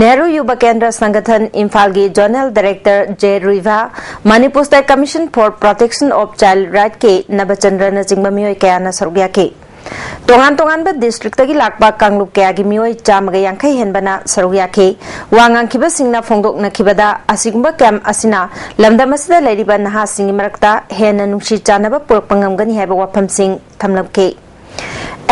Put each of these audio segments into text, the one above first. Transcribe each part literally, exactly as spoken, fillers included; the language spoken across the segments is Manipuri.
ꯅꯦꯍꯔꯨ ꯌꯨꯕ ꯀꯦꯟꯗ꯭ꯔ ꯁꯪꯒꯊꯟ ꯏꯝꯐꯥꯜꯒꯤ zonal director J Ruivah, Manipur state commission for protection of child ꯔꯥꯏꯠꯀꯤ ꯅꯕꯆꯟꯗ꯭ꯔꯅꯆꯤꯡꯕ ꯃꯤꯑꯣꯏ ꯀꯌꯥꯅ ꯁꯔꯨꯛ ꯌꯥꯈꯤ꯫ ꯇꯣꯉꯥꯟ ꯇꯣꯉꯥꯟꯕ ꯗꯤꯁꯇ꯭ꯔꯤꯛꯇꯒꯤ ꯂꯥꯛꯄ ꯀꯥꯡꯂꯨꯞ ꯀꯌꯥꯒꯤ ꯃꯤꯑꯣꯏ ꯆꯥꯝꯃꯒ ꯌꯥꯡꯈꯩ ꯍꯦꯟꯕꯅ ꯁꯔꯨꯛ ꯌꯥꯈꯤ꯫ ꯋꯥ ꯉꯥꯡꯈꯤꯕꯁꯤꯡꯅ ꯐꯣꯡꯗꯣꯛꯅꯈꯤꯕꯗ, ꯑꯁꯤꯒꯨꯝꯕ ꯀꯦꯝꯞ ꯑꯁꯤꯅ ꯂꯝꯗꯝ ꯑꯁꯤꯗ ꯂꯩꯔꯤꯕ ꯅꯍꯥꯁꯤꯡꯒꯤ ꯃꯔꯛꯇ ꯍꯦꯟꯅ ꯅꯨꯡꯁꯤ ꯆꯥꯟꯅꯕ ꯄꯨꯔꯛꯄ ꯉꯝꯒꯅꯤ ꯍꯥꯏꯕ ꯋꯥꯐꯝꯁꯤꯡ ꯊꯝꯂꯝꯈꯤ꯫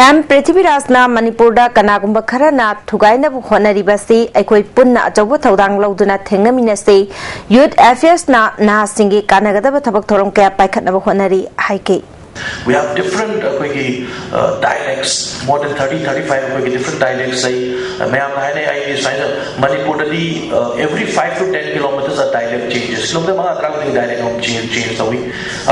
ꯑꯦꯝ ꯄ꯭ꯔꯤꯊꯤꯕꯤꯔꯥꯖꯅ ꯃꯅꯤꯄꯨꯔꯗ ꯀꯅꯥꯒꯨꯝꯕ ꯈꯔꯅ ꯊꯨꯒꯥꯏꯅꯕ ꯍꯣꯠꯅꯔꯤꯕ ꯑꯁꯤ ꯑꯩꯈꯣꯏ ꯄꯨꯟꯅ ꯑꯆꯧꯕ ꯊꯧꯗꯥꯡ ꯂꯧꯗꯨꯅ ꯊꯦꯡꯅꯃꯤꯟꯅꯁꯤ꯫ ꯌꯨꯠ ꯑꯦꯐꯤꯌꯔꯁꯅ ꯅꯍꯥꯁꯤꯡꯒꯤ ꯀꯥꯟꯅꯒꯗꯕ ꯊꯕꯛ ꯊꯧꯔꯝ ꯀꯌꯥ ꯄꯥꯏꯈꯠꯅꯕ ꯍꯣꯠꯅꯔꯤ ꯍꯥꯏꯈꯤ꯫ We have different ꯑꯩꯈꯣꯏꯒꯤ dialects, more than thirty thirty five ꯑꯩꯈꯣꯏꯒꯤ different dialects ꯂꯩ꯫ ꯃꯌꯥꯝꯅ ꯍꯥꯏꯅꯩ ꯑꯩꯒꯤ ꯁꯨꯃꯥꯏꯅ ꯃꯅꯤꯄꯨꯔꯗꯗꯤ every five to ten kilometers a dialect changes, kilometre ꯃꯉꯥ ꯇꯔꯥ ꯈꯨꯗꯤꯡꯒꯤ dialect ꯑꯃ change change ꯇꯧꯏ꯫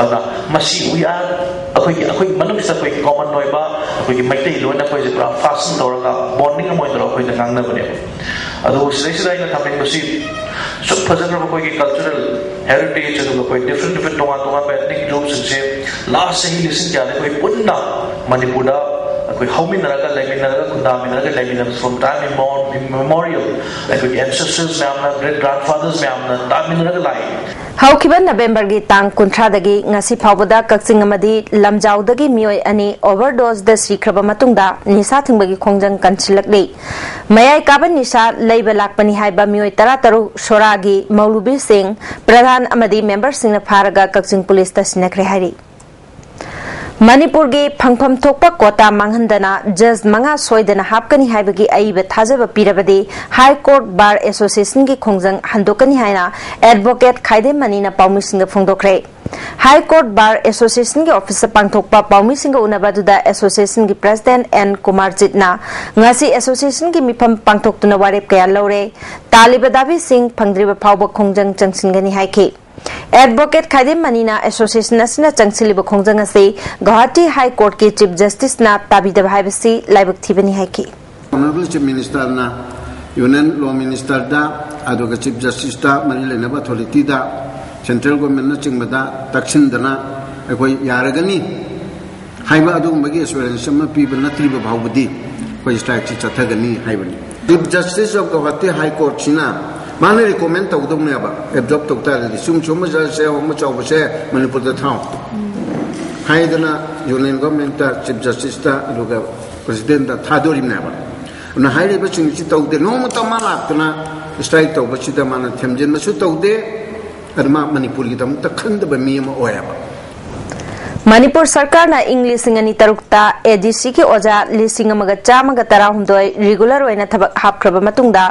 ꯑꯗꯨꯅ ꯃꯁꯤ we are ꯑꯩꯈꯣꯏꯒꯤ ꯑꯩꯈꯣꯏꯒꯤ ꯃꯅꯨꯡꯁꯤꯗ ꯑꯩꯈꯣꯏ common ꯑꯣꯏꯕ ꯑꯩꯈꯣꯏꯒꯤ ꯃꯩꯇꯩ ꯂꯣꯟ ꯑꯩꯈꯣꯏꯁꯦ ꯄꯨꯔꯥ fasten ꯇꯧꯔꯒ bonding ꯑꯃ ꯑꯣꯏꯅ ꯇꯧꯔꯒ ꯑꯩꯈꯣꯏꯅ ꯉꯥꯡꯅꯕꯅꯦꯕ꯫ ꯑꯗꯨ ꯁꯤꯗꯩꯁꯤꯗ ꯑꯩꯅ ꯊꯝꯅꯤꯡꯕꯁꯤ ꯁꯨꯛ ꯐꯖꯈ꯭ꯔꯕ ꯑꯩꯈꯣꯏꯒꯤ cultural heritage ꯑꯗꯨꯒ ꯑꯩꯈꯣꯏ different different ꯇꯣꯉꯥꯟ ꯇꯣꯉꯥꯟꯕ ethnic groupꯁꯤꯡꯁꯦ last ꯆꯍꯤ ꯂꯤꯁꯤꯡ ꯀꯌꯥꯗ ꯑꯩꯈꯣꯏ ꯄꯨꯟꯅ ꯃꯅꯤꯄꯨꯔꯗ ꯑꯩꯈꯣꯏ ꯍꯧꯃꯤꯟꯅꯔꯒ ꯂꯩꯃꯤꯟꯅꯔꯒ ꯈꯨꯟꯗꯥꯃꯤꯟꯅꯔꯒ ꯂꯩꯃꯤꯟꯅꯕ from time immemorial ꯑꯩꯈꯣꯏꯒꯤ ancestors ꯃꯌꯥꯝꯅ great grandfathers ꯃꯌꯥꯝꯅ ꯇꯥꯃꯤꯟꯅꯔꯒ ꯂꯥꯛꯏ꯫ ꯍꯧꯈꯤꯕ ꯅꯕꯦꯝꯕꯔꯒꯤ ꯇꯥꯡ ꯀꯨꯟꯊ꯭ꯔꯥꯗꯒꯤ ꯉꯁꯤ ꯐꯥꯎꯕꯗ ꯀꯛꯆꯤꯡ ꯑꯃꯗꯤ ꯂꯝꯖꯥꯎꯗꯒꯤ ꯃꯤꯑꯣꯏ ꯑꯅꯤ overdoseꯗ ꯁꯤꯈ꯭ꯔꯕ ꯃꯇꯨꯡꯗ ꯅꯤꯁꯥ ꯊꯤꯡꯕꯒꯤ ꯈꯣꯡꯖꯪ ꯀꯟꯁꯤꯜꯂꯛꯂꯤ꯫ ꯃꯌꯥꯏ ꯀꯥꯕ ꯅꯤꯁꯥ ꯂꯩꯕ ꯂꯥꯛꯄꯅꯤ ꯍꯥꯏꯕ ꯃꯤꯑꯣꯏ ꯇꯔꯥꯇꯔꯨꯛ ꯁꯣꯔꯥꯒꯤ ꯃꯧꯂꯨꯕꯤ ꯁꯤꯡ, ꯄ꯭ꯔꯙꯥꯟ ꯑꯃꯗꯤ ꯃꯦꯝꯕꯔꯁꯤꯡꯅ ꯐꯥꯔꯒ ꯀꯛꯆꯤꯡ ꯄꯨꯂꯤꯁꯇ ꯁꯤꯟꯅꯈ꯭ꯔꯦ ꯍꯥꯏꯔꯤ꯫ ꯃꯅꯤꯄꯨꯔꯒꯤ ꯐꯪꯐꯝ ꯊꯣꯛꯄ ꯀꯣꯇꯥ ꯃꯥꯡꯍꯟꯗꯅ ꯖꯖ ꯃꯉꯥ ꯁꯣꯏꯗꯅ ꯍꯥꯞꯀꯅꯤ ꯍꯥꯏꯕꯒꯤ ꯑꯏꯕ ꯊꯥꯖꯕ ꯄꯤꯔꯕꯗꯤ High Court Bar Associationꯒꯤ ꯈꯣꯡꯖꯪ ꯍꯟꯗꯣꯛꯀꯅꯤ ꯍꯥꯏꯅ ꯑꯦꯗꯚꯣꯀꯦꯠ ꯈꯥꯏꯗꯦꯝ ꯃꯅꯤꯅ ꯄꯥꯎꯃꯤꯁꯤꯡꯗ ꯐꯣꯡꯗꯣꯛꯈ꯭ꯔꯦ꯫ High Court Bar Associationꯒꯤ ꯑꯣꯐꯤꯁꯇ ꯄꯥꯡꯊꯣꯛꯄ ꯄꯥꯎꯃꯤꯁꯤꯡꯒ ꯎꯅꯕ ꯑꯗꯨꯗ associationꯒꯤ president ꯑꯦꯟ ꯀꯨꯃꯥꯔꯖꯤꯠꯅ ꯉꯁꯤ associationꯒꯤ ꯃꯤꯐꯝ ꯄꯥꯡꯊꯣꯛꯇꯨꯅ ꯋꯥꯔꯦꯞ ꯀꯌꯥ ꯂꯧꯔꯦ꯫ ꯇꯥꯜꯂꯤꯕ ꯗꯥꯕꯤꯁꯤꯡ ꯐꯪꯗ꯭ꯔꯤꯕ ꯐꯥꯎꯕ ꯈꯣꯡꯖꯪ ꯆꯪꯁꯤꯟꯒꯅꯤ ꯍꯥꯏꯈꯤ꯫ ꯑꯦꯗꯚꯣꯀꯦꯠ ꯈꯥꯏꯗꯦꯝ ꯃꯅꯤꯅ association ꯑꯁꯤꯅ ꯆꯪꯁꯤꯜꯂꯤꯕ ꯈꯣꯡꯖꯪ ꯑꯁꯤ ꯒꯧꯍꯥꯇꯤ High Courtꯀꯤ Chief Justiceꯅ ꯇꯥꯕꯤꯗꯕ ꯍꯥꯏꯕꯁꯤ ꯂꯥꯏꯕꯛ ꯊꯤꯕꯅꯤ ꯍꯥꯏꯈꯤ꯫ Honourable Chief Ministerꯅ Union Law Ministerꯗ ꯑꯗꯨꯒ Chief Justiceꯇ ꯃꯔꯤ ꯂꯩꯅꯕ authorityꯗ central governmentꯅꯆꯤꯡꯕꯗ ꯇꯛꯁꯤꯟꯗꯅ ꯑꯩꯈꯣꯏ ꯌꯥꯔꯒꯅꯤ ꯍꯥꯏꯕ ꯑꯗꯨꯒꯨꯝꯕꯒꯤ assurance ꯑꯃ ꯄꯤꯕ ꯅꯠꯇ꯭ꯔꯤꯕ ꯐꯥꯎꯕꯗꯤ ꯑꯩꯈꯣꯏ strikeꯁꯤ ꯆꯠꯊꯒꯅꯤ ꯍꯥꯏꯕꯅꯤ꯫ Chief Justice of Guwahati High Court ꯁꯤꯅ ꯃꯥꯅ recommend ꯇꯧꯗꯧꯅꯦꯕ, absorb ꯇꯧ ꯇꯥꯔꯒꯗꯤ, ꯁꯨꯝ ꯁꯨꯝꯕ ꯖꯁ ꯑꯃ ꯆꯥꯎꯕꯁꯦ ꯃꯅꯤꯄꯨꯔꯗ ꯊꯥꯎ ꯍꯥꯏꯗꯅ ꯌꯨꯅꯤꯌꯟ ꯒꯣꯔꯃꯦꯟꯇ, ꯆꯤꯐ ꯖꯁꯇꯤꯁꯇ, ꯑꯗꯨꯒ ꯄ꯭ꯔꯁꯤꯗꯦꯟꯇ ꯊꯥꯗꯣꯔꯤꯕꯅꯦꯕ꯫ ꯑꯗꯨꯅ ꯍꯥꯏꯔꯤꯕꯁꯤꯡꯁꯤ ꯇꯧꯗꯦ, ꯅꯣꯡꯃꯇ ꯃꯥ ꯂꯥꯛꯇꯅ ꯁ꯭ꯇ꯭ꯔꯥꯏꯛ ꯇꯧꯕꯁꯤꯗ ꯃꯥꯅ ꯊꯦꯝꯖꯤꯟꯕꯁꯨ ꯇꯧꯗꯦ꯫ ꯑꯗꯨ ꯃꯥ ꯃꯅꯤꯄꯨꯔꯒꯤꯗꯃꯛꯇ ꯈꯟꯗꯕ ꯃꯤ ꯑꯃ ꯑꯣꯏꯌꯦꯕ꯫ ꯃꯅꯤꯄꯨꯔ ꯁꯔꯀꯥꯔꯅ ꯏꯪ ꯂꯤꯁꯤꯡ ꯑꯅꯤ ꯇꯔꯨꯛꯇ ꯑꯦ ꯗꯤ ꯁꯤꯒꯤ ꯑꯣꯖꯥ ꯂꯤꯁꯤꯡ ꯑꯃꯒ ꯆꯥꯝꯃꯒ ꯇꯔꯥꯍꯨꯝꯗꯣꯏ ꯔꯤꯒꯨꯂꯔ ꯑꯣꯏꯅ ꯊꯕꯛ ꯍꯥꯞꯈ꯭ꯔꯕ ꯃꯇꯨꯡꯗ,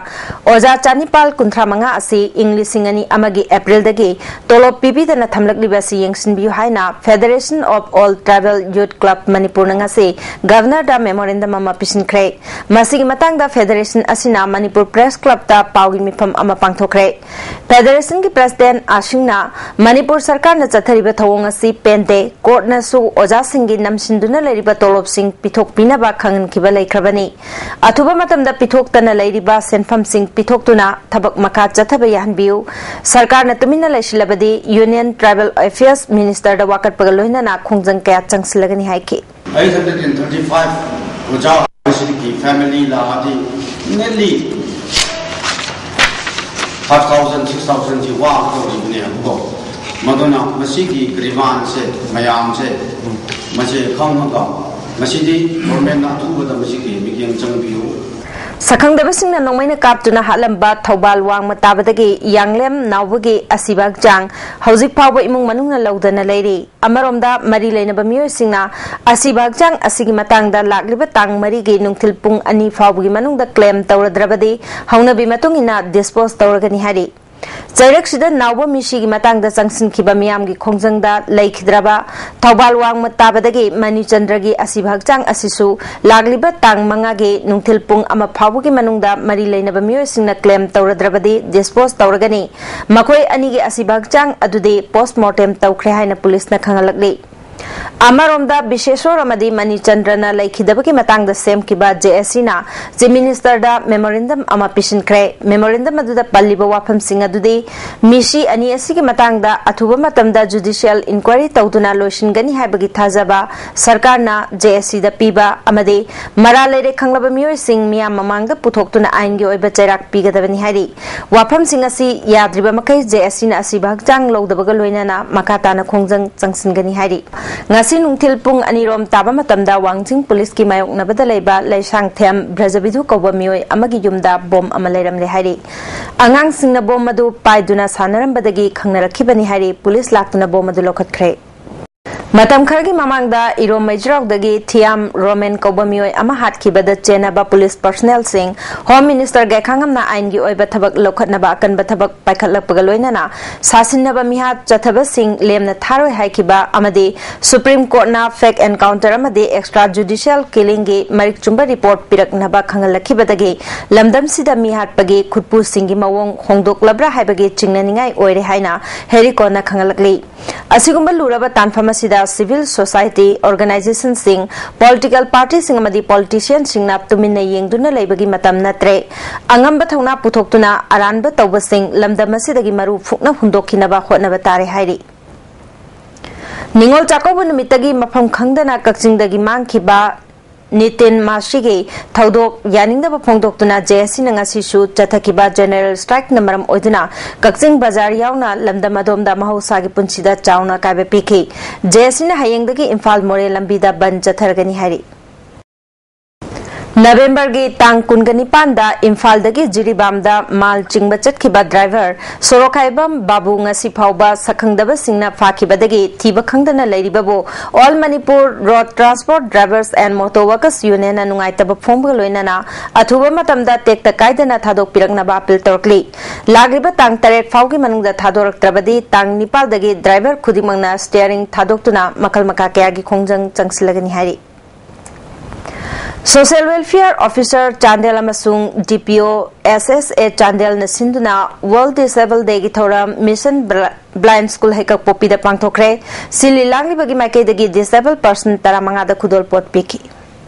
ꯑꯣꯖꯥ ꯆꯥꯅꯤꯄꯥꯜ ꯀꯨꯟꯊ꯭ꯔꯥ ꯃꯉꯥ ꯑꯁꯤ ꯏꯪ ꯂꯤꯁꯤꯡ ꯑꯅꯤ ꯑꯃꯒꯤ ꯑꯦꯄ꯭ꯔꯤꯜꯗꯒꯤ ꯇꯣꯂꯣꯞ ꯄꯤꯕꯤꯗꯅ ꯊꯝꯂꯛꯂꯤꯕ ꯑꯁꯤ ꯌꯦꯡꯁꯤꯟꯕꯤꯌꯨ ꯍꯥꯏꯅ Federation of All Tribal Youth Club ꯃꯅꯤꯄꯨꯔꯅ ꯉꯁꯤ ꯒꯚꯔꯅꯔꯗ ꯃꯦꯃꯣꯔꯦꯟꯗꯝ ꯑꯃ ꯄꯤꯁꯤꯟꯈ꯭ꯔꯦ꯫ ꯃꯁꯤꯒꯤ ꯃꯇꯥꯡꯗ ꯐꯦꯗꯔꯦꯁꯟ ꯑꯁꯤꯅ ꯃꯅꯤꯄꯨꯔ ꯄ꯭ꯔꯦꯁ ꯀ꯭ꯂꯕꯇ ꯄꯥꯎꯒꯤ ꯃꯤꯐꯝ ꯑꯃ ꯄꯥꯡꯊꯣꯛꯈ꯭ꯔꯦ꯫ ꯐꯦꯗꯔꯦꯁꯟꯒꯤ ꯄ꯭ꯔꯁꯤꯗꯦꯟ ꯑꯥ ꯁꯤꯡꯅ ꯃꯅꯤꯄꯨꯔ ꯁꯔꯀꯥꯔꯅ ꯆꯠꯊꯔꯤꯕ ꯊꯧꯑꯣꯡ ꯑꯁꯤ ꯄꯦꯟꯗꯦ, ꯀꯣꯔꯠꯅꯁꯨ ꯑꯣꯖꯥꯁꯤꯡꯒꯤ ꯅꯝꯁꯤꯟꯗꯨꯅ ꯂꯩꯔꯤꯕ ꯇꯣꯂꯣꯞꯁꯤꯡ ꯄꯤꯊꯣꯛꯄꯤꯅꯕ ꯈꯪꯍꯟꯈꯤꯕ ꯂꯩꯈ꯭ꯔꯕꯅꯤ꯫ ꯑꯊꯨꯕ ꯃꯇꯝꯗ ꯄꯤꯊꯣꯛꯇꯅ ꯂꯩꯔꯤꯕ ꯁꯦꯟꯐꯝꯁꯤꯡ ꯄꯤꯊꯣꯛꯇꯨꯅ ꯊꯕꯛ ꯃꯈꯥ ꯆꯠꯊꯕ ꯌꯥꯍꯟꯕꯤꯌꯨ꯫ ꯁꯔꯀꯥꯔꯅ ꯇꯨꯃꯤꯟꯅ ꯂꯩꯁꯤꯜꯂꯕꯗꯤ Union Tribal Affairs Ministerꯗ ꯋꯥꯀꯠꯄꯒ ꯂꯣꯏꯅꯅ ꯈꯣꯡꯖꯪ ꯀꯌꯥ ꯆꯪꯁꯤꯜꯂꯒꯅꯤ ꯍꯥꯏꯈꯤ꯫ Eight hundred and thirty five ꯑꯣꯖꯥ ꯑꯣꯏꯕꯁꯤꯗꯒꯤ family ꯂꯥꯛꯑꯗꯤ nearly five thousand, six thousand ꯁꯤ ꯋꯥꯒꯗꯧꯔꯤꯕꯅꯦꯕꯀꯣ꯫ ꯃꯗꯨꯅ ꯃꯁꯤꯒꯤ grievanceꯁꯦ, ꯃꯌꯥꯝꯁꯦ, ꯃꯁꯦ ꯈꯪꯉꯒ ꯃꯁꯤꯗꯤ governmentꯅ ꯑꯊꯨꯕꯗ ꯃꯁꯤꯒꯤ ꯃꯤꯠꯌꯦꯡ ꯆꯪꯕꯤꯌꯨ꯫ ꯁꯛꯈꯪꯗꯕꯁꯤꯡꯅ ꯅꯣꯡꯃꯩꯅ ꯀꯥꯞꯇꯨꯅ ꯍꯥꯠꯂꯝꯕ ꯊꯧꯕꯥꯜ ꯋꯥꯡꯃ ꯇꯥꯕꯗꯒꯤ ꯌꯥꯡꯂꯦꯝ ꯅꯥꯎꯕꯒꯤ ꯑꯁꯤꯕ ꯍꯛꯆꯥꯡ ꯍꯧꯖꯤꯛ ꯐꯥꯎꯕ ꯏꯃꯨꯡ ꯃꯅꯨꯡꯅ ꯂꯧꯗꯅ ꯂꯩꯔꯤ꯫ ꯑꯃꯔꯣꯝꯗ, ꯃꯔꯤ ꯂꯩꯅꯕ ꯃꯤꯑꯣꯏꯁꯤꯡꯅ ꯑꯁꯤꯕ ꯍꯛꯆꯥꯡ ꯑꯁꯤꯒꯤ ꯃꯇꯥꯡꯗ ꯂꯥꯛꯂꯤꯕ ꯇꯥꯡ ꯃꯔꯤꯒꯤ ꯅꯨꯡꯊꯤꯜ ꯄꯨꯡ ꯑꯅꯤ ꯐꯥꯎꯕꯒꯤ ꯃꯅꯨꯡꯗ claim ꯇꯧꯔꯗ꯭ꯔꯕꯗꯤ ꯍꯧꯅꯕꯤ ꯃꯇꯨꯡ ꯏꯟꯅ dispose ꯇꯧꯔꯒꯅꯤ ꯍꯥꯏꯔꯤ꯫ ꯆꯩꯔꯛꯁꯤꯗ ꯅꯥꯎꯕ ꯃꯤꯁꯤꯒꯤ ꯃꯇꯥꯡꯗ ꯆꯪꯁꯤꯟꯈꯤꯕ ꯃꯤꯌꯥꯝꯒꯤ ꯈꯣꯡꯖꯪꯗ ꯂꯩꯈꯤꯗ꯭ꯔꯕ ꯊꯧꯕꯥꯜ ꯋꯥꯡꯃ ꯇꯥꯕꯗꯒꯤ ꯃꯅꯤꯆꯟꯗ꯭ꯔꯒꯤ ꯑꯁꯤꯕ ꯍꯛꯆꯥꯡ ꯑꯁꯤꯁꯨ ꯂꯥꯛꯂꯤꯕ ꯇꯥꯡ ꯃꯉꯥꯒꯤ ꯅꯨꯡꯊꯤꯜ ꯄꯨꯡ ꯑꯃ ꯐꯥꯎꯕꯒꯤ ꯃꯅꯨꯡꯗ ꯃꯔꯤ ꯂꯩꯅꯕ ꯃꯤꯑꯣꯏꯁꯤꯡꯅ claim ꯇꯧꯔꯗ꯭ꯔꯕꯗꯤ dispose ꯇꯧꯔꯒꯅꯤ꯫ ꯃꯈꯣꯏ ꯑꯅꯤꯒꯤ ꯑꯁꯤꯕ ꯍꯛꯆꯥꯡ ꯑꯗꯨꯗꯤ post mortem ꯇꯧꯈ꯭ꯔꯦ ꯍꯥꯏꯅ ꯄꯨꯂꯤꯁꯅ ꯈꯪꯍꯜꯂꯛꯂꯤ꯫ ꯑꯃꯔꯣꯝꯗ, ꯕꯤꯁꯦꯁꯣꯔ ꯑꯃꯗꯤ ꯃꯅꯤꯆꯟꯗ꯭ꯔꯅ ꯂꯩꯈꯤꯗꯕꯒꯤ ꯃꯇꯥꯡꯗ ꯁꯦꯝꯈꯤꯕ ꯖꯦ ꯑꯦꯁ ꯁꯤꯅ ꯆꯤꯐ ꯃꯤꯅꯤꯁꯇꯔꯗ ꯃꯦꯃꯣꯔꯦꯟꯗꯝ ꯑꯃ ꯄꯤꯁꯤꯟꯈ꯭ꯔꯦ꯫ ꯃꯦꯃꯣꯔꯦꯟꯗꯝ ꯑꯗꯨꯗ ꯄꯜꯂꯤꯕ ꯋꯥꯐꯝꯁꯤꯡ ꯑꯗꯨꯗꯤ, ꯃꯤꯁꯤ ꯑꯅꯤ ꯑꯁꯤꯒꯤ ꯃꯇꯥꯡꯗ ꯑꯊꯨꯕ ꯃꯇꯝꯗ ꯖꯨꯗꯤꯁꯤꯌꯦꯜ ꯏꯟꯀ꯭ꯋꯥꯏꯔꯤ ꯇꯧꯗꯨꯅ ꯂꯣꯏꯁꯤꯟꯒꯅꯤ ꯍꯥꯏꯕꯒꯤ ꯊꯥꯖꯕ ꯁꯔꯀꯥꯔꯅ ꯖꯦ ꯑꯦꯁ ꯁꯤꯗ ꯄꯤꯕ ꯑꯃꯗꯤ ꯃꯔꯥꯜ ꯂꯩꯔꯦ ꯈꯪꯂꯕ ꯃꯤꯑꯣꯏꯁꯤꯡ ꯃꯤꯌꯥꯝ ꯃꯃꯥꯡꯗ ꯄꯨꯊꯣꯛꯇꯨꯅ ꯑꯥꯏꯟꯒꯤ ꯑꯣꯏꯕ ꯆꯩꯔꯥꯛ ꯄꯤꯒꯗꯕꯅꯤ ꯍꯥꯏꯔꯤ꯫ ꯋꯥꯐꯝꯁꯤꯡ ꯑꯁꯤ ꯌꯥꯗ꯭ꯔꯤꯕ ꯃꯈꯩ ꯖꯦ ꯑꯦꯁ ꯁꯤꯅ ꯑꯁꯤꯕ ꯍꯛꯆꯥꯡ ꯂꯧꯗꯕꯒ ꯂꯣꯏꯅꯅ ꯃꯈꯥ ꯇꯥꯅ ꯈꯣꯡꯖꯪ ꯆꯪꯁꯤꯟꯒꯅꯤ ꯍꯥꯏꯔꯤ꯫ ꯉꯁꯤ ꯅꯨꯡꯊꯤꯜ ꯄꯨꯡ ꯑꯅꯤꯔꯣꯝ ꯇꯥꯕ ꯃꯇꯝꯗ ꯋꯥꯡꯖꯤꯡ ꯄꯨꯂꯤꯁꯀꯤ ꯃꯥꯌꯣꯛꯅꯕꯗ ꯂꯩꯕ ꯂꯩꯁꯥꯡꯊꯦꯝ ꯕ꯭ꯔꯖꯕꯤꯙꯨ ꯀꯧꯕ ꯃꯤꯑꯣꯏ ꯑꯃꯒꯤ ꯌꯨꯝꯗ ꯕꯣꯝ ꯑꯃ ꯂꯩꯔꯝꯂꯦ ꯍꯥꯏꯔꯤ꯫ ꯑꯉꯥꯡꯁꯤꯡꯅ ꯕꯣꯝ ꯑꯗꯨ ꯄꯥꯏꯗꯨꯅ ꯁꯥꯟꯅꯔꯝꯕꯗꯒꯤ ꯈꯪꯅꯔꯛꯈꯤꯕꯅꯤ ꯍꯥꯏꯔꯤ꯫ ꯄꯨꯂꯤꯁ ꯂꯥꯛꯇꯨꯅ ꯕꯣꯝ ꯑꯗꯨ ꯂꯧꯈꯠꯈ꯭ꯔꯦ꯫ ꯃꯇꯝ ꯈꯔꯒꯤ ꯃꯃꯥꯡꯗ ꯏꯔꯣꯝ ꯃꯩꯖ꯭ꯔꯥꯎꯗꯒꯤ ꯊꯤꯌꯥꯝ ꯔꯣꯃꯦꯟ ꯀꯧꯕ ꯃꯤꯑꯣꯏ ꯑꯃ ꯍꯥꯠꯈꯤꯕꯗ ꯆꯦꯟꯅꯕ ꯄꯨꯂꯤꯁ ꯄꯔꯁꯅꯦꯜꯁꯤꯡ ꯍꯣꯝ ꯃꯤꯅꯤꯁꯇꯔ ꯒꯥꯏꯈꯥꯉꯝꯅ ꯑꯥꯏꯟꯒꯤ ꯑꯣꯏꯕ ꯊꯕꯛ ꯂꯧꯈꯠꯅꯕ ꯑꯀꯟꯕ ꯊꯕꯛ ꯄꯥꯏꯈꯠꯂꯛꯄꯒ ꯂꯣꯏꯅꯅ ꯁꯥꯁꯤꯟꯅꯕ ꯃꯤꯍꯥꯠ ꯆꯠꯊꯕꯁꯤꯡ ꯂꯦꯝꯅ ꯊꯥꯔꯣꯏ ꯍꯥꯏꯈꯤꯕ ꯑꯃꯗꯤ ꯁꯨꯄ꯭ꯔꯤꯝ ꯀꯣꯔꯠꯅ ꯐꯦꯛ ꯑꯦꯟꯀꯥꯎꯟꯇꯔ ꯑꯃꯗꯤ ꯑꯦꯛꯁꯇ꯭ꯔꯥ ꯖꯨꯗꯤꯁꯤꯌꯦꯜ ꯀꯤꯂꯤꯡꯒꯤ ꯃꯔꯤꯛ ꯆꯨꯝꯕ ꯔꯤꯄꯣꯔꯠ ꯄꯤꯔꯛꯅꯕ ꯈꯪꯍꯜꯂꯛꯈꯤꯕꯗꯒꯤ ꯂꯝꯗꯝꯁꯤꯗ ꯃꯤꯍꯥꯠꯄꯒꯤ ꯈꯨꯠꯄꯨꯁꯤꯡꯒꯤ ꯃꯑꯣꯡ ꯍꯣꯡꯗꯣꯛꯂꯕ꯭ꯔꯥ ꯍꯥꯏꯕꯒꯤ ꯆꯤꯡꯅꯅꯤꯡꯉꯥꯏ ꯑꯣꯏꯔꯦ ꯍꯥꯏꯅ ꯍꯦꯔꯤꯀꯣꯟꯅ ꯈꯪꯍꯜꯂꯛꯂꯤ꯫ ꯑꯁꯤꯒꯨꯝꯕ ꯂꯨꯔꯕ ꯇꯥꯟꯐꯝ ꯑꯁꯤꯗ ꯁꯤꯚꯤꯜ ꯁꯣꯁꯥꯏꯇꯤ ꯑꯣꯔꯒꯅꯥꯏꯖꯦꯁꯟꯁꯤꯡ, ꯄꯣꯂꯤꯇꯤꯀꯦꯜ ꯄꯥꯔꯇꯤꯁꯤꯡ ꯑꯃꯗꯤ ꯄꯣꯂꯤꯇꯤꯁꯤꯌꯟꯁꯤꯡꯅ ꯇꯨꯃꯤꯟꯅ ꯌꯦꯡꯗꯨꯅ ꯂꯩꯕꯒꯤ ꯃꯇꯝ ꯅꯠꯇ꯭ꯔꯦ꯫ ꯑꯉꯝꯕ ꯊꯧꯅꯥ ꯄꯨꯊꯣꯛꯇꯨꯅ ꯑꯔꯥꯟꯕ ꯇꯧꯕꯁꯤꯡ ꯂꯝꯗꯝ ꯑꯁꯤꯗꯒꯤ ꯃꯔꯨ ꯐꯨꯛꯅ ꯍꯨꯟꯗꯣꯛꯈꯤꯅꯕ ꯍꯣꯠꯅꯕ ꯇꯥꯔꯦ ꯍꯥꯏꯔꯤ꯫ ꯅꯤꯉꯣꯜ ꯆꯥꯛꯀꯧꯕ ꯅꯨꯃꯤꯠꯇꯒꯤ ꯃꯐꯝ ꯈꯪꯗꯅ ꯀꯛꯆꯤꯡꯗꯒꯤ ꯃꯥꯡꯈꯤꯕ ꯅꯤꯇꯤꯟ ꯃꯥꯁꯤꯒꯤ ꯊꯧꯗꯣꯛ ꯌꯥꯅꯤꯡꯗꯕ ꯐꯣꯡꯗꯣꯛꯇꯨꯅ ꯖꯦ ꯑꯦꯁ ꯁꯤꯅ ꯉꯁꯤꯁꯨ ꯆꯠꯊꯈꯤꯕ ꯖꯦꯅꯔꯦꯜ ꯁ꯭ꯇ꯭ꯔꯥꯏꯛꯅ ꯃꯔꯝ ꯑꯣꯏꯗꯨꯅ ꯀꯛꯆꯤꯡ ꯕꯖꯥꯔ ꯌꯥꯎꯅ ꯂꯝꯗꯝ ꯑꯗꯣꯝꯗ ꯃꯍꯧꯁꯥꯒꯤ ꯄꯨꯟꯁꯤꯗ ꯆꯥꯎꯅ ꯑꯀꯥꯏꯕ ꯄꯤꯈꯤ꯫ ꯖꯦ ꯑꯦꯁ ꯁꯤꯅ ꯍꯌꯦꯡꯗꯒꯤ ꯏꯝꯐꯥꯜ ꯃꯣꯔꯦ ꯂꯝꯕꯤꯗ ꯕꯟ ꯆꯠꯊꯔꯒꯅꯤ ꯍꯥꯏꯔꯤ꯫ ꯅꯕꯦꯝꯕꯔꯒꯤ ꯇꯥꯡ ꯀꯨꯟꯒ ꯅꯤꯄꯥꯟꯗ ꯏꯝꯐꯥꯜꯗꯒꯤ ꯖꯤꯔꯤꯕꯥꯝꯗ ꯃꯥꯜ ꯆꯤꯡꯕ ꯆꯠꯈꯤꯕ ꯗ꯭ꯔꯥꯏꯚꯔ ꯁꯣꯔꯣꯛꯈꯥꯏꯕꯝ ꯕꯥꯕꯨ ꯉꯁꯤ ꯐꯥꯎꯕ ꯁꯛꯈꯪꯗꯕꯁꯤꯡꯅ ꯐꯥꯈꯤꯕꯗꯒꯤ ꯊꯤꯕ ꯈꯪꯗꯅ ꯂꯩꯔꯤꯕꯕꯨ All Manipur Road Transport Drivers and Motor Workers Unionꯅ ꯅꯨꯡꯉꯥꯏꯇꯕ ꯐꯣꯡꯕꯒ ꯂꯣꯏꯅꯅ ꯑꯊꯨꯕ ꯃꯇꯝꯗ ꯇꯦꯛꯇ ꯀꯥꯏꯗꯅ ꯊꯥꯗꯣꯛꯄꯤꯔꯛꯅꯕ ꯑꯄꯤꯜ ꯇꯧꯔꯛꯂꯤ꯫ ꯂꯥꯛꯂꯤꯕ ꯇꯥꯡ ꯇꯔꯦꯠ ꯐꯥꯎꯒꯤ ꯃꯅꯨꯡꯗ ꯊꯥꯗꯣꯔꯛꯇ꯭ꯔꯕꯗꯤ ꯇꯥꯡ ꯅꯤꯄꯥꯜꯗꯒꯤ ꯗ꯭ꯔꯥꯏꯚꯔ ꯈꯨꯗꯤꯡꯃꯛꯅ ꯁ꯭ꯇꯤꯌꯔꯤꯡ ꯊꯥꯗꯣꯛꯇꯨꯅ ꯃꯈꯜ ꯃꯈꯥ ꯀꯌꯥꯒꯤ ꯈꯣꯡꯖꯪ ꯆꯪꯁꯤꯜꯂꯒꯅꯤ ꯍꯥꯏꯔꯤ꯫ Social Welfare Officer ꯆꯥꯟꯗꯦꯜ ꯑꯃꯁꯨꯡ D P O S S A ꯆꯥꯟꯗꯦꯜꯅ ꯁꯤꯟꯗꯨꯅ World Disable Dayꯒꯤ ꯊꯧꯔꯝ Mission Bl-, Blind School ꯍꯩꯀꯛꯄꯣꯛꯄꯤꯗ ꯄꯥꯡꯊꯣꯛꯈ꯭ꯔꯦ꯫ ꯁꯤꯜꯂꯤ ꯂꯥꯡꯂꯤꯕꯒꯤ ꯃꯥꯏꯀꯩꯗꯒꯤ disabled person ꯇꯔꯥꯃꯉꯥꯗ ꯈꯨꯗꯣꯜꯄꯣꯠ ꯄꯤꯈꯤ꯫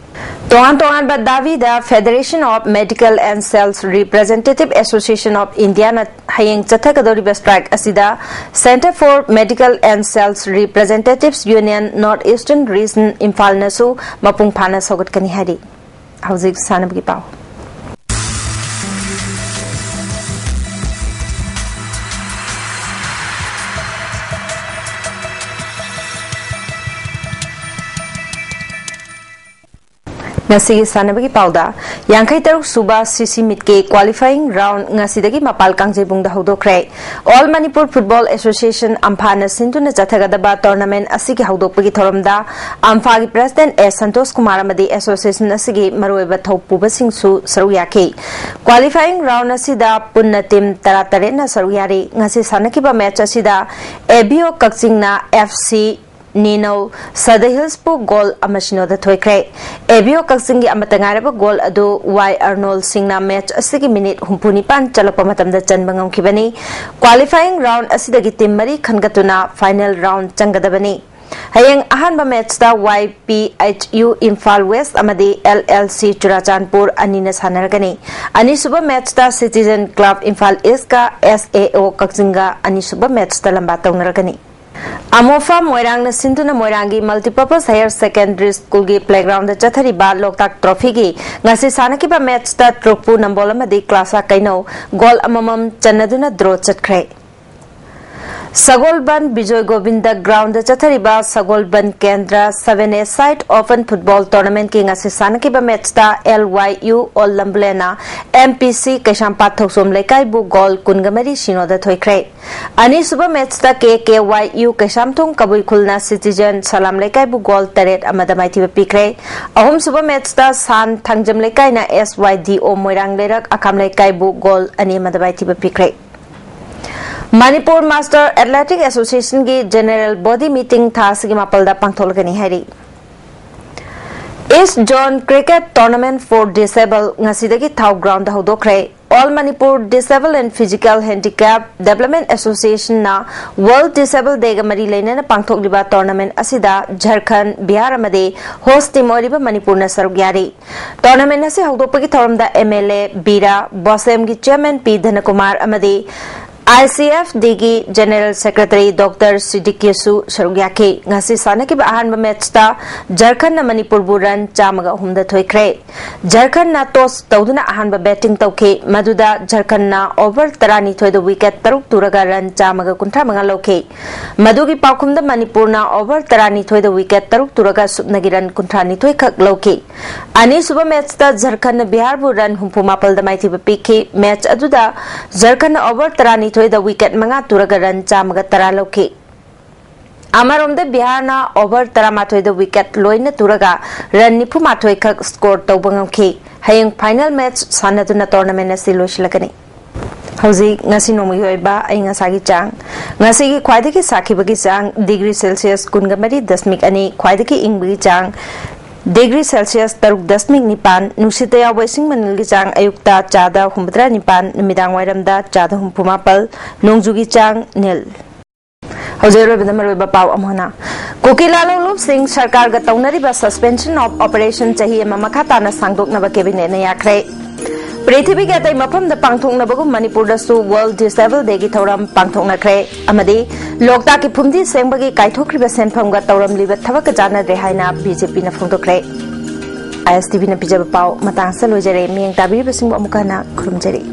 ꯇꯣꯉꯥꯟ ꯇꯣꯉꯥꯟꯕ ꯗꯥꯕꯤꯗ Federation of Medical and Sales Representative Association of Indiaꯅ ꯍꯌꯦꯡ ꯆꯠꯊꯒꯗꯧꯔꯤꯕ strike ꯑꯁꯤꯗ Centre for Medical and Sales Representatives Union North Eastern Region ꯏꯝꯐꯥꯜꯅꯁꯨ ꯃꯄꯨꯡ ꯐꯥꯅ ꯁꯧꯒꯠꯀꯅꯤ ꯍꯥꯏꯔꯤ꯫ ꯍꯧꯖꯤꯛ ꯁꯥꯟꯅꯕꯒꯤ ꯄꯥꯎ꯫ ꯉꯁꯤꯒꯤ ꯁꯥꯟꯅꯕꯒꯤ ꯄꯥꯎꯗ, ꯌꯥꯡꯈꯩ ꯇꯔꯨꯛ ꯁꯨꯕ C C meetꯀꯤ qualifying round ꯉꯁꯤꯗꯒꯤ ꯃꯄꯥꯜ ꯀꯥꯡꯖꯩꯕꯨꯡꯗ ꯍꯧꯗꯣꯛꯈ꯭ꯔꯦ꯫ All Manipur Football Association, ꯑꯝꯐꯥꯅ ꯁꯤꯟꯗꯨꯅ ꯆꯠꯊꯒꯗꯕ tournament ꯑꯁꯤꯒꯤ ꯍꯧꯗꯣꯛꯄꯒꯤ ꯊꯧꯔꯝꯗ ꯑꯝꯐꯥꯒꯤ president A ꯁꯟꯇꯣꯁ ꯀꯨꯃꯥꯔ ꯑꯃꯗꯤ association ꯑꯁꯤꯒꯤ ꯃꯔꯨꯑꯣꯏꯕ ꯊꯧꯄꯨꯕꯁꯤꯡꯁꯨ ꯁꯔꯨꯛ ꯌꯥꯈꯤ꯫ Qualifying round ꯑꯁꯤꯗ ꯄꯨꯟꯅ team ꯇꯔꯥꯇꯔꯦꯠꯅ ꯁꯔꯨꯛ ꯌꯥꯔꯤ꯫ ꯉꯁꯤ ꯁꯥꯟꯅꯈꯤꯕ match ꯑꯁꯤꯗ A B O ꯀꯛꯆꯤꯡꯅ F C ꯅꯤꯅꯧ ꯁꯗ ꯍꯤꯜꯁꯄꯨ goal ꯑꯃ ꯁꯤꯅꯣꯗ ꯊꯣꯏꯈ꯭ꯔꯦ꯫ A B O ꯀꯛꯆꯤꯡꯒꯤ ꯑꯃꯠꯇ ꯉꯥꯏꯔꯕ goal ꯑꯗꯨ Y ꯑꯔꯅꯣꯜ ꯁꯤꯡꯅ match ꯑꯁꯤꯒꯤ minute ꯍꯨꯝꯐꯨ ꯅꯤꯄꯥꯟ ꯆꯠꯂꯛꯄ ꯃꯇꯝꯗ ꯆꯟꯕ ꯉꯝꯈꯤꯕꯅꯤ꯫ Qualifying round ꯑꯁꯤꯗꯒꯤ team ꯃꯔꯤ ꯈꯟꯒꯠꯇꯨꯅ final round ꯆꯪꯒꯗꯕꯅꯤ꯫ ꯍꯌꯦꯡ ꯑꯍꯥꯟꯕ matchꯇ Y P H U Imphal West ꯑꯃꯗꯤ L L C ꯆꯨꯔꯥꯆꯥꯟꯄꯨꯔ ꯑꯅꯤꯅ ꯁꯥꯟꯅꯔꯒꯅꯤ꯫ ꯑꯅꯤꯁꯨꯕ matchꯇ Citizen Club Imphal Eastꯀ S A O ꯀꯛꯆꯤꯡꯒ ꯑꯅꯤꯁꯨꯕ matchꯇ ꯂꯝꯕꯥ ꯇꯧꯅꯔꯒꯅꯤ꯫ ꯑꯃꯣꯐꯥ ꯃꯣꯏꯔꯥꯡꯅ ꯁꯤꯟꯗꯨꯅ ꯃꯣꯏꯔꯥꯡꯒꯤ Multipurpose Higher Secondary Schoolꯒꯤ playgroundꯗ ꯆꯠꯊꯔꯤꯕ ꯂꯣꯛꯇꯥꯛ trophyꯒꯤ ꯉꯁꯤ ꯁꯥꯟꯅꯈꯤꯕ matchꯇ ꯇ꯭ꯔꯨꯛꯄꯨ ꯅꯝꯕꯣꯜ ꯑꯃꯗꯤ ꯀ꯭ꯂꯥꯁꯥ ꯀꯩꯅꯧ goal ꯑꯃꯃꯝ ꯆꯟꯅꯗꯨꯅ draw ꯆꯠꯈ꯭ꯔꯦ꯫ ꯁꯒꯣꯜꯕꯟ ꯕꯤꯖꯣꯏ ꯒꯣꯕꯤꯟꯗ groundꯗ ꯆꯠꯊꯔꯤꯕ ꯁꯒꯣꯜꯕꯟ ꯀꯦꯟꯗ꯭ꯔ seven A side open football tournamentꯀꯤ ꯉꯁꯤ ꯁꯥꯟꯅꯈꯤꯕ matchꯇ L Y U ꯑꯣꯜ ꯂꯝꯕꯨꯂꯦꯟꯅ M P C Keisampat Thousom ꯂꯩꯀꯥꯏꯕꯨ goal ꯀꯨꯟꯒ ꯃꯔꯤ ꯁꯤꯅꯣꯗ ꯊꯣꯏꯈ꯭ꯔꯦ꯫ ꯑꯅꯤꯁꯨꯕ matchꯇ K K Y U Keishamthong ꯀꯕꯨꯏ ꯈꯨꯜꯅ Citizen ꯁꯂꯥꯝ ꯂꯩꯀꯥꯏꯕꯨ goal ꯇꯔꯦꯠ ꯑꯃꯗ ꯃꯥꯏꯊꯤꯕ ꯄꯤꯈ꯭ꯔꯦ꯫ ꯑꯍꯨꯝꯁꯨꯕ matchꯇ ꯁꯥꯟ Thangjam ꯂꯩꯀꯥꯏꯅ S Y D O ꯃꯣꯏꯔꯥꯡ ꯂꯩꯔꯛ ꯑꯈꯥꯝ ꯂꯩꯀꯥꯏꯕꯨ goal ꯑꯅꯤ ꯑꯃꯗ ꯃꯥꯏꯊꯤꯕ ꯄꯤꯈ꯭ꯔꯦ꯫ Manipur Master Athletic Associationꯒꯤ general body meeting ꯊꯥ ꯑꯁꯤꯒꯤ ꯃꯥꯄꯜꯗ ꯄꯥꯡꯊꯣꯛꯂꯒꯅꯤ ꯍꯥꯏꯔꯤ꯫ East Zone Cricket Tournament for Disabled ꯉꯁꯤꯗꯒꯤ ꯊꯥꯎ ground the ꯍꯧꯗꯣꯛꯈ꯭ꯔꯦ꯫ All Manipur Disabled and Physical Handicap Development Association ꯅ World Disabled Day ꯒ ꯃꯔꯤ ꯂꯩꯅꯅ ꯄꯥꯡꯊꯣꯛꯂꯤꯕ tournament ꯑꯁꯤꯗ ꯖꯔꯈꯟ, ꯕꯤꯍꯥꯔ ꯑꯃꯗꯤ host team ꯑꯣꯏꯔꯤꯕ ꯃꯅꯤꯄꯨꯔꯅ ꯁꯔꯨꯛ ꯌꯥꯔꯤ꯫ Tournament ꯑꯁꯤ ꯍꯧꯗꯣꯛꯄꯒꯤ ꯊꯧꯔꯝꯗ M L A Vira ꯕꯣꯁꯦꯝꯒꯤ chairman ꯄꯤ ꯙꯅꯀꯨꯃꯥꯔ ꯑꯃꯗꯤ I C F D ꯒꯤ General Secretary Doctor ꯁꯤꯗꯤꯀꯤꯌꯁꯨ ꯁꯔꯨꯛ ꯌꯥꯈꯤ꯫ ꯉꯁꯤ ꯁꯥꯟꯅꯈꯤꯕ ꯑꯍꯥꯟꯕ match ꯇ ꯖꯔꯈꯟꯅ ꯃꯅꯤꯄꯨꯔꯕꯨ run ꯆꯥꯝꯃꯒ ꯑꯍꯨꯝꯗ ꯊꯣꯏꯈ꯭ꯔꯦ꯫ ꯖꯔꯈꯟꯅ toss ꯇꯧꯗꯨꯅ ꯑꯍꯥꯟꯕ batting ꯇꯧꯈꯤ꯫ ꯃꯗꯨꯗ ꯖꯔꯈꯟꯅ over ꯇꯔꯥꯅꯤꯊꯣꯏꯗ wicket ꯇꯔꯨꯛ ꯇꯨꯔꯒ run ꯆꯥꯝꯃꯒ ꯀꯨꯟꯊ꯭ꯔꯥ ꯃꯉꯥ ꯂꯧꯈꯤ꯫ ꯃꯗꯨꯒꯤ ꯄꯥꯎꯈꯨꯝꯗ ꯃꯅꯤꯄꯨꯔꯅ over ꯇꯔꯥꯅꯤꯊꯣꯏꯗ wicket ꯇꯔꯨꯛ ꯇꯨꯔꯒ ꯁꯨꯞꯅꯒꯤ run ꯀꯨꯟꯊ꯭ꯔꯥ ꯅꯤꯊꯣꯏ ꯈꯛ ꯂꯧꯈꯤ꯫ ꯑꯅꯤꯁꯨꯕ match ꯇ ꯖꯔꯈꯟꯅ ꯕꯤꯍꯥꯔꯕꯨ run ꯍꯨꯝꯐꯨ ꯃꯥꯄꯜꯗ ꯃꯥꯏꯊꯤꯕ ꯄꯤꯈꯤ꯫ Match ꯑꯗꯨꯗ ꯖꯔꯈꯟꯅ over ꯇꯔꯥꯅꯤꯊꯣꯏꯗ wicket ꯃꯉꯥ ꯇꯨꯔꯒ run ꯆꯥꯝꯃꯒ ꯇꯔꯥ ꯂꯧꯈꯤ꯫ ꯑꯃꯔꯣꯝꯗ ꯕꯤꯍꯥꯔꯅ over ꯇꯔꯥꯃꯥꯊꯣꯏꯗ wicket ꯂꯣꯏꯅ ꯇꯨꯔꯒ run ꯅꯤꯐꯨ ꯃꯥꯊꯣꯏ ꯈꯛ score ꯇꯧꯕ ꯉꯝꯈꯤ꯫ ꯍꯌꯦꯡ final match ꯁꯥꯟꯅꯗꯨꯅ tournament ꯑꯁꯤ ꯂꯣꯏꯁꯤꯜꯂꯒꯅꯤ꯫ ꯍꯧꯖꯤꯛ ꯉꯁꯤ ꯅꯣꯡꯃꯒꯤ ꯑꯣꯏꯕ ꯑꯏꯪ ꯑꯁꯥꯒꯤ ꯆꯥꯡ꯫ ꯉꯁꯤꯒꯤ ꯈ꯭ꯋꯥꯏꯗꯒꯤ ꯁꯥꯈꯤꯕꯒꯤ ꯆꯥꯡ degree Celsius ꯀꯨꯟꯒ ꯃꯔꯤ ꯗꯁꯃꯤꯛ ꯑꯅꯤ, ꯈ꯭ꯋꯥꯏꯗꯒꯤ ꯏꯪꯕꯒꯤ ꯆꯥꯡ degree Celsius ꯇꯔꯨꯛ ꯗꯁꯃꯤꯛ ꯅꯤꯄꯥꯟ, ꯅꯨꯡꯁꯤꯠꯇ ꯌꯥꯎꯕ ꯏꯁꯤꯡ ꯃꯅꯤꯜꯒꯤ ꯆꯥꯡ ꯑꯌꯨꯛꯇ ꯆꯥꯗ ꯍꯨꯝꯐꯨꯇꯔꯥ ꯅꯤꯄꯥꯟ, ꯅꯨꯃꯤꯗꯥꯡ ꯋꯥꯏꯔꯝꯗ ꯆꯥꯗ ꯍꯨꯝꯐꯨ ꯃꯥꯄꯜ, ꯅꯣꯡꯖꯨꯒꯤ ꯆꯥꯡ ꯅꯤꯜ꯫ ꯍꯧꯖꯤꯛ ꯑꯔꯣꯏꯕꯗ ꯃꯔꯨꯑꯣꯏꯕ ꯄꯥꯎ ꯑꯃꯨꯛ ꯍꯟꯅ꯫ ꯀꯨꯀꯤ ꯂꯥꯂꯣꯡꯂꯨꯞꯁꯤꯡ ꯁꯔꯀꯥꯔꯒ ꯇꯧꯅꯔꯤꯕ suspension of operation ꯆꯍꯤ ꯑꯃ ꯃꯈꯥ ꯇꯥꯅ ꯁꯥꯡꯗꯣꯛꯅꯕ cabinet ꯅ ꯌꯥꯈ꯭ꯔꯦ꯫ ꯄ꯭ꯔꯤꯊꯤꯕꯤꯒꯤ ꯑꯇꯩ ꯃꯐꯝꯗ ꯄꯥꯡꯊꯣꯛꯅꯕꯒꯨꯝ ꯃꯅꯤꯄꯨꯔꯗꯁꯨ World Disabled Day ꯒꯤ ꯊꯧꯔꯝ ꯄꯥꯡꯊꯣꯛꯅꯈ꯭ꯔꯦ ꯑꯃꯗꯤ ꯂꯣꯛꯇꯥꯛꯀꯤ ꯐꯨꯝꯗꯤ ꯁꯦꯡꯕꯒꯤ ꯀꯥꯏꯊꯣꯛꯈ꯭ꯔꯤꯕ ꯁꯦꯟꯐꯝꯒ ꯇꯧꯔꯝꯂꯤꯕ ꯊꯕꯛꯀ ꯆꯥꯟꯅꯗ꯭ꯔꯦ ꯍꯥꯏꯅ B J P ꯅ ꯐꯣꯡꯗꯣꯛꯈ꯭ꯔꯦ꯫ I S T V ꯅ ꯄꯤꯖꯕ ꯄꯥꯎ ꯃꯇꯥꯡ ꯑꯁꯤꯗ ꯂꯣꯏꯖꯔꯦ꯫ ꯃꯤꯠꯌꯦꯡ ꯇꯥꯕꯤꯔꯤꯕꯁꯤꯡꯕꯨ ꯑꯃꯨꯛꯀ ꯍꯟꯅ ꯈꯨꯔꯨꯝꯖꯔꯤ꯫